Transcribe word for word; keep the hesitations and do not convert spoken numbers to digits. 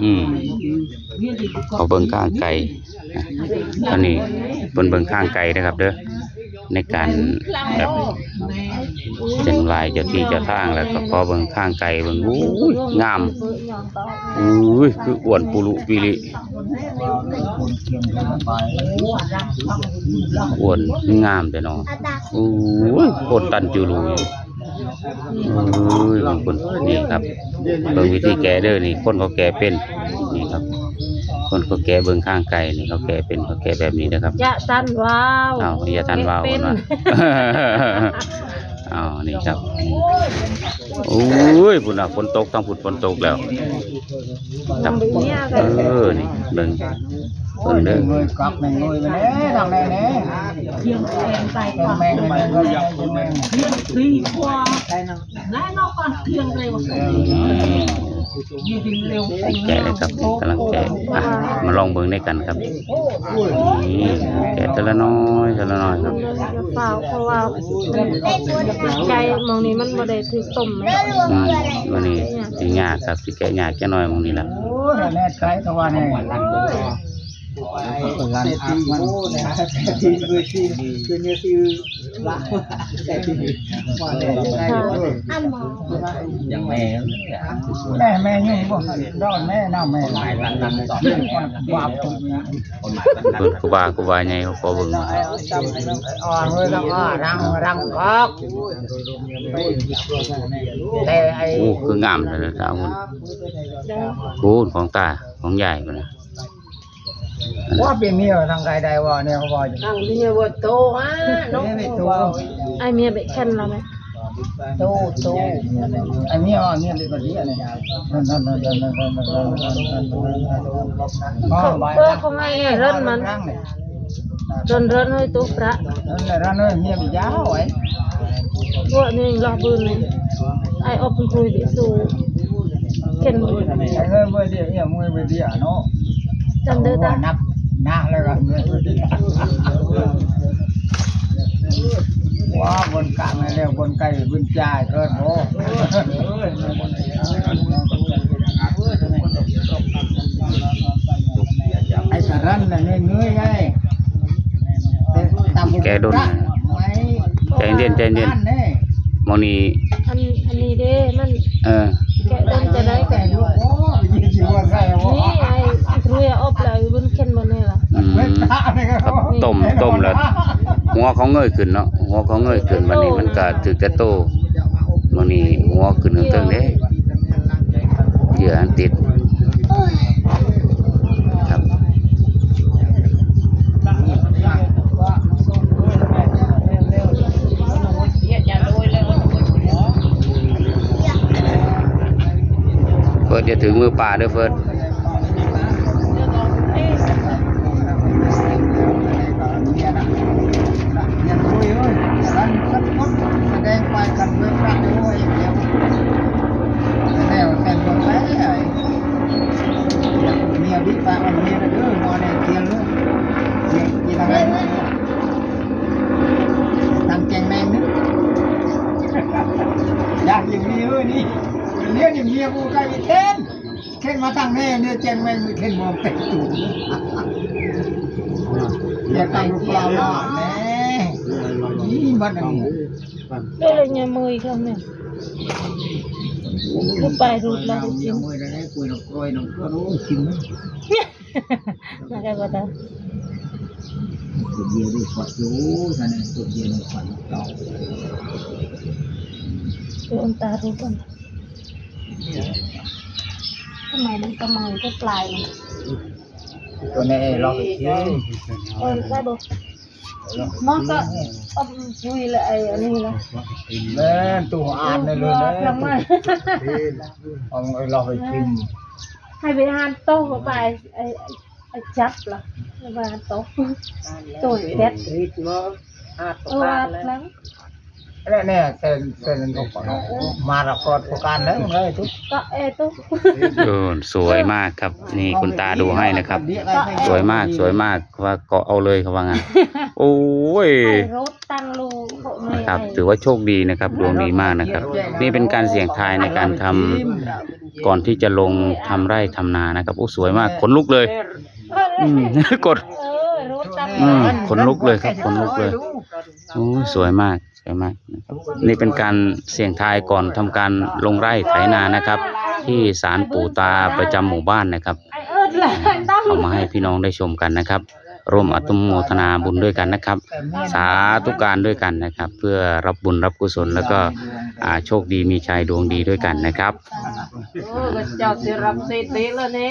อืม เขาเบิ่งข้างไกลนะ อันนี้เพิ่นเบิ่งข้างไกลนะครับเด้อ ในการแบบเส้นไหว้เจ้าที่เจ้าทาง แล้วก็ขอเบิ่งข้างไกล เบิ่ง อุ้ย งาม อุ้ย คืออ้วนปุรุปิริ อ้วนงามแต่เนาะ อุ้ย โคตรตันจูรูอยู่ เอ้ย บางคน นี่ครับ เบิ่งวิธีแกะเด้อ นี่ คนเขาแกะเป็น นี่ครับ คนเขาแกะเบิ่งข้างไกล นี่ เขาแกะเป็น เขาแกะแบบนี้นะครับ อย่าตันว้าว อ้าว อย่าตันว้าว เป็น เพิ่นว่า อ้าว นี่ครับ โอ้ย พุ่นน่ะ ฝนตก ทางพุ่นฝนตกแล้ว ครับ เออ นี่ เบิ่ง เบิ่งเด้อ เงยกลับแม่งเงยไปแน่ ทางแน่แน่ เที่ยงแปลงไป แม่งแม่งแม่งแม่งแม่ง เที่ยงสี่กว่า อืม แกะเลยครับ กำลังแกะ อ่ะ มาลองเบิ่งด้วยกันครับ นี่ แกะทีละน้อย ทีละน้อยครับ เปล่า เพราะว่าไก่หม่องนี้มันบ่ได้ถืกต้มแหม อืม มื้อนี้สิยากครับ สิแกะยากจักหน่อยหม่องนี้ล่ะ โอ้ย แน่ใจก็ว่าแน่ ร้านอักมัน อย่างแม่ แม่ แม่ยังบ่ดอนแม่น้าแม่ บาป เพิ่นครูบา ครูบาใหญ่เขาขอเบิ่ง อ่อนเลยแล้วก็รัง รังกอก แต่ไอ้ โอ้ คืองามเลยนะสาวคน โอ้ ของตา ของยายพุ่นน่ะ ว่าเป็นเมียทางใดใดวะเนี่ย เขาบอกอยู่ ทางเมียบ่โตฮะ น้อง เมียไม่โต บ่ ไอ้เมียไปแค่นเราไหม โต โต ไอ้เมียว่าเมียเป็นคนดีอันนี้ เออ ของไอ้เริ่นมัน เริ่นเริ่นให้ตุ๊กพระ เริ่นเริ่นให้เมียไปยาวไอ้ พวกนี้รอบืนนี่ ไอ้อบคุยไปสู่ เข็น ไอ้เงินเบอร์เดียวเนี่ย มวยเบอร์เดียวเนาะ จำได้ตา นับ นับแล้วก็เงินเบอร์เดียว ว้า บนกลางแล้ว บนไกล บนจ่ายเกิน โอ้ ไอ้สารันน่ะเงยๆ ไง แกะโดน ใจเย็น ใจเย็น หม่องนี้ อัน อันนี้เด้ มัน เออ แกะโดนจะได้กัน นี่ไอ้รวยอบแล้ว มันเข็นบ่นี่ล่ะ อืม ครับ ต้ม ต้มแล้ว หัวเขาเงยขึ้นเนาะ หัวเขาเงยขึ้น บัดนี้มันก็ถืกแต่โต หม่องนี้หัวขึ้นเทิงๆ เด้ เหยื่ออันติด ครับ เฟิร์สอย่าถือมือปลาเด้อเฟิร์ส แสดงไปกันเมืองพระในโอ้ยเดียว แนวแต่งตัวแท้ เมียบิ๊กปากมันเมียนะเด้อ มอแดงเตียนลูก เมียกินอะไร ทางแกงแมงนึก อยากอยู่นี่เอ้ยนี่ เมียนี่เมียกูใกล้ไปเข็น เข็นมาทางแม่เนี่ยแกงแมงไม่เข็นมองแต่งตูด เมียตั้งลูกปลาหลอดแน่ นี่บ้านอันนี้ ได้เลยเนี่ยมืออีกแล้วเนี่ย ก็ไปรูดแล้วจริง เมียมือแล้วเนี่ยคุยน้องกล้วยน้องกล้วยโอ้ยจริงนะ เนี่ย มาไกลกว่าตา ตัวเดียวได้ฝัดอยู่ ท่านนั้นตัวเดียวได้ฝัดเก่า ตัวอันตารู้กัน ทำไมมันกำมังก็ปลายมัน ตัวนี้เราไปกิน เออ ได้บ่ มันก็เอาจุยเลยไอ้อันนี้นะ แม่นตัวอ่านได้เลยนะ ลงมา เอาเราไปกิน ให้ไปอ่านโต๊ะไป ไอ้ ไอ้จับล่ะ ไปอ่านโต๊ะ ตัวเด็ด เออ อ่านแล้ว เนี่ยเนี่ยเส้นเส้นนั้นก็มาละกอดผู้การแล้วเลยทุก ก็เออตุ๊ก เออสวยมากครับ นี่คุณตาดูให้นะครับ สวยมากสวยมาก ว่าเกาะเอาเลยเขาว่างั้น โอ้ย ไอ้รถตั้งลูกเขาไม่ นะครับ ไอ้ ถือว่าโชคดีนะครับ ดวงดีมากนะครับ นี่เป็นการเสี่ยงทายในการทำก่อนที่จะลงทำไร่ทำนานะครับ โอ้สวยมากขนลุกเลย อืม กด เออรถตั้ง อืมขนลุกเลยครับขนลุกเลย โอ้ยสวยมากสวยมากนะครับ นี่เป็นการเสี่ยงทายก่อนทำการลงไร่ไถนานะครับ ที่ศาลปู่ตาประจำหมู่บ้านนะครับ ไอ้เอิร์ดเลยตั้ง เอามาให้พี่น้องได้ชมกันนะครับ ร่วมอนุโมทนาบุญด้วยกันนะครับ สาธุการด้วยกันนะครับ เพื่อรับบุญรับกุศลแล้วก็อ่าโชคดีมีชัยดวงดีด้วยกันนะครับ เออก็เจ้าสิรับสิทธิ์แล้วเนี่ย